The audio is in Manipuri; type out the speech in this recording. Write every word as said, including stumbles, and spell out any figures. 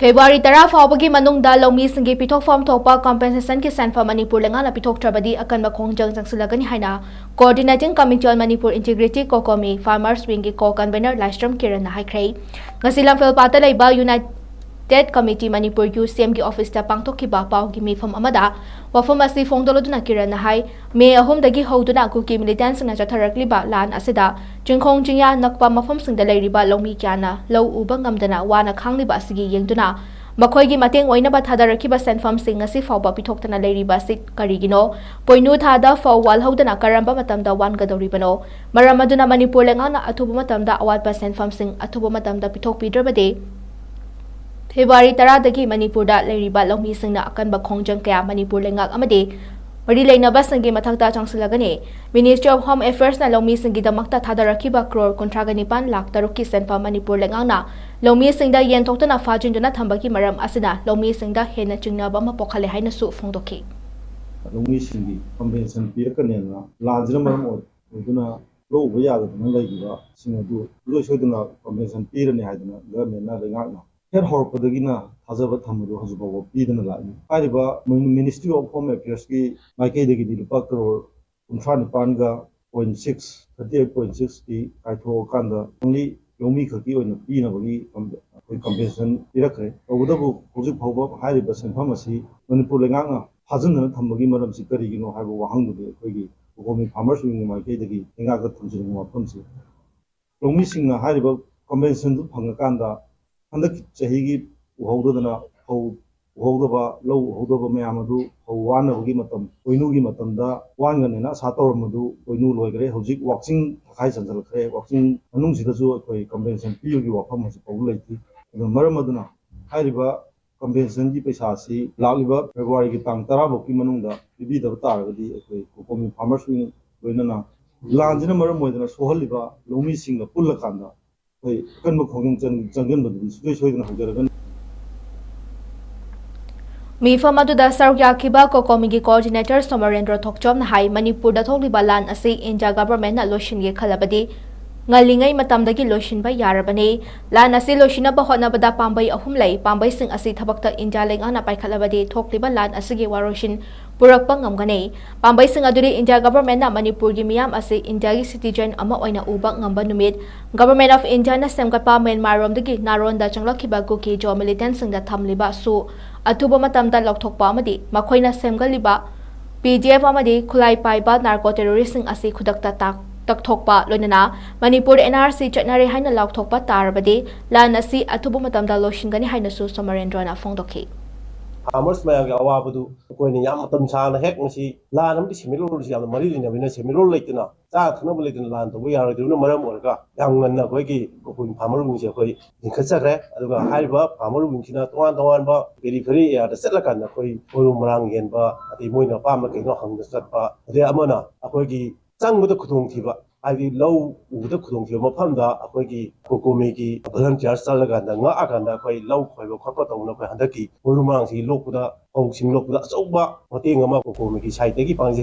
ꯐꯦꯕ꯭ꯔꯨꯋꯥꯔꯤ ꯇꯔꯥ ꯐꯥꯎꯕꯒꯤ ꯃꯅꯨꯡꯗ ꯂꯧꯃꯤꯁꯤꯡꯒꯤ ꯄꯤꯊꯣꯛꯐꯝ ꯊꯣꯛꯄ ꯀꯝꯄꯦꯟꯁꯦꯁꯟꯒꯤ ꯁꯦꯟꯐꯝ ꯃꯅꯤꯄꯨꯔ ꯂꯩꯉꯥꯛꯅ ꯄꯤꯊꯣꯛꯇ꯭ꯔꯕꯗꯤ ꯑꯀꯟꯕ ꯈꯣꯡꯖꯪ ꯆꯪꯁꯤꯜꯂꯒꯅꯤ ꯍꯥꯏꯅ Coordinating Committee on Manipur Integrity, COCOMI, Farmers Wingꯒꯤ ꯀꯣ ꯀꯟꯚꯦꯅꯔ ꯂꯥꯏꯁ꯭ꯔꯝ ꯀꯤꯔꯟꯅ ꯍꯥꯏꯈ꯭ꯔꯦ꯫ ꯉꯁꯤ ꯂꯝꯐꯦꯜꯄꯥꯠꯇ ꯂꯩꯕ United Committee ꯃꯅꯤꯄꯨꯔ, ꯌꯨ ꯁꯤ ꯑꯦꯝꯒꯤ ꯑꯣꯐꯤꯁꯇ ꯄꯥꯡꯊꯣꯛꯈꯤꯕ ꯄꯥꯎꯒꯤ ꯃꯤꯐꯝ ꯑꯃꯗ ꯋꯥꯐꯝ ꯑꯁꯤ ꯐꯣꯡꯗꯣꯛꯂꯗꯨꯅ ꯀꯤꯔꯟꯅ ꯍꯥꯏ, ꯃꯦ ꯑꯍꯨꯝꯗꯒꯤ ꯍꯧꯗꯨꯅ ꯀꯨꯀꯤ ꯃꯤꯂꯤꯇꯦꯟꯁꯤꯡꯅ ꯆꯠꯊꯔꯛꯂꯤꯕ ꯂꯥꯟ ꯑꯁꯤꯗ ꯆꯤꯡꯈꯣꯡ ꯆꯤꯡꯌꯥ ꯅꯛꯄ ꯃꯐꯝꯁꯤꯡꯗ ꯂꯩꯔꯤꯕ ꯂꯧꯃꯤ ꯀꯌꯥꯅ ꯂꯧ ꯎꯕ ꯉꯝꯗꯅ ꯋꯥꯅ ꯈꯥꯡꯂꯤꯕ ꯑꯁꯤꯒꯤ ꯌꯦꯡꯗꯨꯅ ꯃꯈꯣꯏꯒꯤ ꯃꯇꯦꯡ ꯑꯣꯏꯅꯕ ꯊꯥꯗꯔꯛꯈꯤꯕ ꯁꯦꯟꯐꯝꯁꯤꯡ ꯉꯁꯤ ꯐꯥꯎꯕ ꯄꯤꯊꯣꯛꯇꯅ ꯂꯩꯔꯤꯕ ꯑꯁꯤ ꯀꯔꯤꯒꯤꯅꯣ? ꯄꯣꯏꯅꯨ ꯊꯥꯗ ꯐꯧ ꯋꯥꯜꯍꯧꯗꯅ ꯀꯔꯝꯕ ꯃꯇꯝꯗ ꯋꯥꯟꯒꯗꯧꯔꯤꯕꯅꯣ? ꯃꯔꯝ ꯑꯗꯨꯅ ꯃꯅꯤꯄꯨꯔ ꯂꯩꯉꯥꯛꯅ ꯑꯊꯨꯕ ꯃꯇꯝꯗ ꯑꯋꯥꯠꯄ ꯁꯦꯟꯐꯝꯁꯤꯡ ꯑꯊꯨꯕ ꯃꯇꯝꯗ ꯄꯤꯊꯣꯛꯄꯤꯗ꯭ꯔꯕꯗꯤ ꯐꯦꯕ꯭ꯔꯨꯋꯥꯔꯤ ꯇꯔꯥꯗꯒꯤ ꯃꯅꯤꯄꯨꯔꯗ ꯂꯩꯔꯤꯕ ꯂꯧꯃꯤꯁꯤꯡꯅ ꯑꯀꯟꯕ ꯈꯣꯡꯖꯪ ꯀꯌꯥ ꯃꯅꯤꯄꯨꯔ ꯂꯩꯉꯥꯛ ꯑꯃꯗꯤ ꯃꯔꯤ ꯂꯩꯅꯕꯁꯤꯡꯒꯤ ꯃꯊꯛꯇ ꯆꯪꯁꯤꯜꯂꯒꯅꯤ꯫ Ministry of Home Affairsꯅ ꯂꯧꯃꯤꯁꯤꯡꯒꯤꯗꯃꯛꯇ ꯊꯥꯗꯔꯛꯈꯤꯕ ꯀ꯭ꯔꯣꯔ ꯀꯨꯟꯊ꯭ꯔꯥꯒ ꯅꯤꯄꯥꯟ ꯂꯥꯈ ꯇꯔꯨꯛꯀꯤ ꯁꯦꯟꯐꯝ ꯃꯅꯤꯄꯨꯔ ꯂꯩꯉꯥꯛꯅ ꯂꯧꯃꯤꯁꯤꯡꯗ ꯌꯦꯟꯊꯣꯛꯇꯨꯅ ꯐꯥꯖꯤꯟꯗꯨꯅ ꯊꯝꯕꯒꯤ ꯃꯔꯝ ꯑꯁꯤꯅ ꯂꯧꯃꯤꯁꯤꯡꯗ ꯍꯦꯟꯅ ꯆꯤꯡꯅꯕ ꯑꯃ ꯄꯣꯛꯍꯜꯂꯦ ꯍꯥꯏꯅꯁꯨ ꯐꯣꯡꯗꯣꯛꯈꯤ꯫ ꯂꯧꯃꯤꯁꯤꯡꯒꯤ ꯀꯝꯄꯦꯟꯁꯦꯁꯟ ꯄꯤꯔꯛꯀꯅꯦꯅ ꯂꯥꯟꯁꯤꯅ ꯃꯔꯝ ꯑꯣꯏ-, ꯑꯣꯏꯗꯨꯅ ꯂꯧ ꯎꯕ ꯌꯥꯗꯗꯅ ꯂꯩꯈꯤꯕꯁꯤꯡ ꯑꯗꯨ ꯁꯨꯡꯁꯣꯏ ꯁꯣꯏꯗꯅ ꯀꯝꯄꯦꯟꯁꯦꯁꯟ ꯄꯤꯔꯅꯤ ꯍꯥꯏꯗꯅ ꯒꯚꯔꯟꯃꯦꯟꯠꯅ ꯂꯩꯉꯥꯛꯅ ꯍꯦꯛ ꯍꯧꯔꯛꯄꯗꯒꯤꯅ ꯊꯥꯖꯕ ꯊꯝꯕꯗꯨ ꯍꯧꯖꯤꯛ ꯐꯥꯎꯕ ꯄꯤꯗꯅ ꯂꯥꯛꯏ꯫ ꯍꯥꯏꯔꯤꯕ Ministry of Home Affairsꯀꯤ ꯃꯥꯏꯀꯩꯗꯒꯤꯗꯤ ꯂꯨꯄꯥ ꯀ꯭ꯔꯣꯔ ꯀꯨꯟꯊ꯭ꯔꯥ ꯅꯤꯄꯥꯟꯒ point six, thirty eight point sixꯇꯤ ꯀꯥꯏꯊꯣꯛꯑꯀꯥꯟꯗ only ꯂꯧꯃꯤ ꯈꯛꯀꯤ ꯑꯣꯏꯅ ꯄꯤꯅꯕꯒꯤ ꯀꯝ-, ꯑꯩꯈꯣꯏ ꯀꯝꯄꯦꯟꯁꯦꯁꯟ ꯄꯤꯔꯛꯈ꯭ꯔꯦ꯫ ꯇꯧꯕꯇꯕꯨ ꯍꯧꯖꯤꯛ ꯐꯥꯎꯕ ꯍꯥꯏꯔꯤꯕ ꯁꯦꯟꯐꯝ ꯑꯁꯤ ꯃꯅꯤꯄꯨꯔ ꯂꯩꯉꯥꯛꯅ ꯐꯥꯖꯤꯟꯗꯅ ꯊꯝꯕꯒꯤ ꯃꯔꯝꯁꯤ ꯀꯔꯤꯒꯤꯅꯣ ꯍꯥꯏꯕ ꯋꯥꯍꯪꯗꯨꯗꯤ ꯑꯩꯈꯣꯏꯒꯤ ꯀꯣꯀꯣꯃꯤ Farmers Wingꯒꯤ ꯃꯥꯏꯀꯩꯗꯒꯤ ꯂꯩꯉꯥꯛꯇ ꯊꯝꯖꯅꯤꯡꯕ ꯋꯥꯐꯝꯁꯤ, ꯂꯧꯃꯤꯁꯤꯡꯅ ꯍꯥꯏꯔꯤꯕ ꯀꯝꯄꯦꯟꯁꯦꯁꯟꯗꯨ ꯐꯪꯉꯀꯥꯟꯗ ꯍꯟꯗꯛ ꯆꯍꯤꯒꯤ ꯎꯍꯧꯗꯗꯅ ꯐꯧ ꯎꯍꯧꯗꯕ, ꯂꯧ ꯎꯍꯧꯗꯕ ꯃꯌꯥꯝ ꯑꯗꯨ ꯐꯧ ꯋꯥꯅꯕꯒꯤ ꯃꯇꯝ, ꯄꯣꯏꯅꯨꯒꯤ ꯃꯇꯝꯗ ꯋꯥꯟꯒꯅꯦꯅ ꯑꯁꯥ ꯇꯧꯔꯝꯕꯗꯨ ꯄꯣꯏꯅꯨ ꯂꯣꯏꯈ꯭ꯔꯦ꯫ ꯍꯧꯖꯤꯛ ꯋꯥꯛꯆꯤꯡ ꯇꯪꯈꯥꯏ ꯆꯟꯁꯤꯜꯂꯛꯈ꯭ꯔꯦ꯫ ꯋꯥꯛꯆꯤꯡ ꯃꯅꯨꯡꯁꯤꯗꯁꯨ ꯑꯩꯈꯣꯏ ꯀꯝꯄꯦꯟꯁꯦꯁꯟ ꯄꯤꯕꯒꯤ ꯋꯥꯐꯝ ꯍꯧꯖꯤꯛ ꯐꯥꯎꯕ ꯂꯩꯇ꯭ꯔꯤ꯫ ꯑꯗꯨꯅ ꯃꯔꯝ ꯑꯗꯨꯅ ꯍꯥꯏꯔꯤꯕ ꯀꯝꯄꯦꯟꯁꯦꯁꯟꯒꯤ ꯄꯩꯁꯥ ꯑꯁꯤ ꯂꯥꯛꯂꯤꯕ ꯐꯦꯕ꯭ꯔꯨꯋꯥꯔꯤꯒꯤ ꯇꯥꯡ ꯇꯔꯥ ꯐꯥꯎꯒꯤ ꯃꯅꯨꯡꯗ ꯄꯤꯕꯤꯗꯕ ꯇꯥꯔꯒꯗꯤ ꯑꯩꯈꯣꯏ ꯀꯣꯀꯣꯃꯤ Farmers Wing ꯂꯣꯏꯅꯅ ꯂꯥꯟꯁꯤꯅ ꯃꯔꯝ ꯑꯣꯏꯗꯅ ꯁꯣꯛꯍꯜꯂꯤꯕ ꯂꯧꯃꯤꯁꯤꯡꯒ ꯄꯨꯜꯂꯀꯥꯟꯗ ꯑꯩꯈꯣꯏ ꯑꯀꯟꯕ ꯈꯣꯡꯖꯪ ꯆꯪ-, ꯆꯪꯁꯤꯟꯕꯗꯨꯗꯤ ꯁꯨꯡꯁꯣꯏ ꯁꯣꯏꯗꯅ ꯍꯧꯖꯔꯒꯅꯤ꯫ ꯃꯤꯐꯝ ꯑꯗꯨꯗ ꯁꯔꯨꯛ ꯌꯥꯈꯤꯕ ꯀꯣꯀꯣꯃꯤꯒꯤ coordinator ꯁꯣꯃꯔꯦꯟꯗ꯭ꯔ ꯊꯣꯛꯆꯣꯝꯅ ꯍꯥꯏ, ꯃꯅꯤꯄꯨꯔꯗ ꯊꯣꯛꯂꯤꯕ ꯂꯥꯟ ꯑꯁꯤ ꯏꯟꯗꯤꯌꯥ ꯒꯚꯔꯟꯃꯦꯟꯠꯅ ꯂꯣꯏꯁꯤꯟꯒꯦ ꯈꯜꯂꯕꯗꯤ ꯉꯜꯂꯤꯉꯩ ꯃꯇꯝꯗꯒꯤ ꯂꯣꯏꯁꯤꯟꯕ ꯌꯥꯔꯕꯅꯤ꯫ ꯂꯥꯟ ꯑꯁꯤ ꯂꯣꯏꯁꯤꯟꯅꯕ ꯍꯣꯠꯅꯕꯗ ꯄꯥꯝꯕꯩ ꯑꯍꯨꯝ ꯂꯩ꯫ ꯄꯥꯝꯕꯩꯁꯤꯡ ꯑꯁꯤ ꯊꯕꯛꯇ ꯏꯟꯗꯤꯌꯥ ꯂꯩꯉꯥꯛꯅ ꯄꯥꯏꯈꯠꯂꯕꯗꯤ ꯊꯣꯛꯂꯤꯕ ꯂꯥꯟ ꯑꯁꯤꯒꯤ ꯋꯥꯔꯣꯏꯁꯤꯟ ꯄꯨꯔꯛꯄ ꯉꯝꯒꯅꯤ꯫ ꯄꯥꯝꯕꯩꯁꯤꯡ ꯑꯗꯨꯗꯤ ꯏꯟꯗꯤꯌꯥ ꯒꯚꯔꯟꯃꯦꯟꯠꯅ ꯃꯅꯤꯄꯨꯔꯒꯤ ꯃꯤꯌꯥꯝ ꯑꯁꯤ ꯏꯟꯗꯤꯌꯥꯒꯤ ꯁꯤꯇꯤꯖꯟ ꯑꯃ ꯑꯣꯏꯅ ꯎꯕ ꯉꯝꯕ ꯅꯨꯃꯤꯠ, ꯒꯚꯔꯟꯃꯦꯟꯠ ꯑꯣꯐ ꯏꯟꯗꯤꯌꯥꯅ ꯁꯦꯝꯒꯠꯄ ꯃ꯭ꯌꯥꯟꯃꯥꯔꯔꯣꯝꯗꯒꯤ ꯅꯥꯔꯣꯟꯗ ꯆꯪꯂꯛꯈꯤꯕ ꯀꯨꯀꯤ ꯖꯣ ꯃꯤꯂꯤꯇꯦꯟꯠꯁꯤꯡꯗ ꯊꯝꯂꯤꯕ ꯁꯨ ꯑꯊꯨꯕ ꯃꯇꯝꯗ ꯂꯧꯊꯣꯛꯄ ꯑꯃꯗꯤ ꯃꯈꯣꯏꯅ ꯁꯦꯝꯒꯠꯂꯤꯕ ꯄꯤ ꯗꯤ ꯑꯦꯐ ꯑꯃꯗꯤ ꯈꯨꯠꯂꯥꯏ ꯄꯥꯏꯕ ꯅꯥꯔꯀꯣ ꯇꯦꯔꯣꯔꯤꯁ꯭ꯠꯁꯤꯡ ꯑꯁꯤ ꯈꯨꯗꯛꯇ ꯇꯥꯛ-, ꯇꯛꯊꯣꯛꯄ, ꯂꯣꯏꯅꯅ ꯃꯅꯤꯄꯨꯔꯗ ꯑꯦꯟ ꯑꯥꯔ ꯁꯤ ꯆꯠꯅꯔꯦ ꯍꯥꯏꯅ ꯂꯥꯎꯊꯣꯛꯄ ꯇꯥꯔꯕꯗꯤ ꯂꯥꯟ ꯑꯁꯤ ꯑꯊꯨꯕ ꯃꯇꯝꯗ ꯂꯣꯏꯁꯤꯟꯒꯅꯤ ꯍꯥꯏꯅꯁꯨ ꯁꯣꯃꯔꯦꯟꯗ꯭ꯔꯣꯅ ꯐꯣꯡꯗꯣꯛꯈꯤ꯫ ꯐꯥꯔꯃꯔꯁ ꯃꯌꯥꯝꯒꯤ ꯑꯋꯥꯕꯗꯨ ꯑꯩꯈꯣꯏꯅ ꯌꯥꯝ ꯃꯇꯝ ꯁꯥꯡꯅ ꯍꯦꯛ ꯃꯁꯤ ꯂꯥꯟ ꯑꯃꯗꯤ ꯁꯦꯟꯃꯤꯠꯂꯣꯟꯁꯤ ꯌꯥꯝꯅ ꯃꯔꯤ ꯂꯩꯅꯕꯅꯤꯅ, ꯁꯦꯟꯃꯤꯠꯂꯣꯟ ꯂꯩꯇꯅ ꯆꯥꯅ ꯊꯛꯅꯕ ꯂꯩꯇꯅ ꯂꯥꯟ ꯇꯧꯕ ꯌꯥꯔꯣꯏꯗꯕꯅ ꯃꯔꯝ ꯑꯣꯏꯔꯒ ꯌꯥꯝ ꯉꯟꯅ ꯑꯩꯈꯣꯏꯒꯤ ꯀꯕꯨꯏ ꯐꯥꯔꯃꯔꯁꯤꯡꯁꯦ ꯑꯩꯈꯣꯏ ꯂꯤꯡꯈꯠꯆꯈ꯭ꯔꯦ꯫ ꯑꯗꯨꯒ ꯍꯥꯏꯔꯤꯕ ꯐꯥꯔꯃꯔꯁꯤꯡꯁꯤꯅ ꯇꯣꯉꯥꯟ ꯇꯣꯉꯥꯟꯕ ꯄꯦꯔꯤꯐꯦꯔꯤ ꯑꯦꯔꯤꯌꯥꯗ ꯆꯠꯂꯀꯥꯟꯗ ꯑꯩꯈꯣꯏ ꯃꯔꯨ ꯃꯔꯥꯡ ꯌꯦꯟꯕ, ꯑꯗꯩ ꯃꯣꯏꯅ ꯑꯄꯥꯝꯕ ꯀꯩꯅꯣ ꯍꯪꯕ ꯆꯠꯄ, ꯑꯗꯩ ꯑꯃꯅ ꯑꯩꯈꯣꯏꯒꯤ ꯆꯪꯕꯗ ꯈꯨꯗꯣꯡꯊꯤꯕ, ꯍꯥꯏꯗꯤ ꯂꯧ ꯎꯕꯗ ꯈꯨꯗꯣꯡꯊꯤꯕ ꯃꯐꯝꯗ ꯑꯩꯈꯣꯏꯒꯤ ꯀꯣꯀꯣꯃꯤꯒꯤ ꯚꯣꯂꯨꯟꯇꯤꯌꯔ ꯆꯠꯂꯀꯥꯟꯗ ꯉꯥꯛꯑꯀꯥꯟꯗ ꯑꯩꯈꯣꯏ ꯂꯧ ꯈꯣꯏꯕ ꯈꯣꯠꯄ ꯇꯧꯅ ꯑꯩꯈꯣꯏ ꯍꯟꯗꯛꯀꯤ ꯃꯔꯨ ꯃꯔꯥꯡꯁꯤ ꯂꯣꯛꯄꯗ, ꯐꯧꯁꯤꯡ ꯂꯣꯛꯄꯗ ꯑꯆꯧꯕ ꯃꯇꯦꯡ ꯑꯃ ꯀꯣꯀꯣꯃꯤꯒꯤ ꯁꯥꯏꯠꯇꯒꯤ ꯄꯥꯡꯖꯈꯤ꯫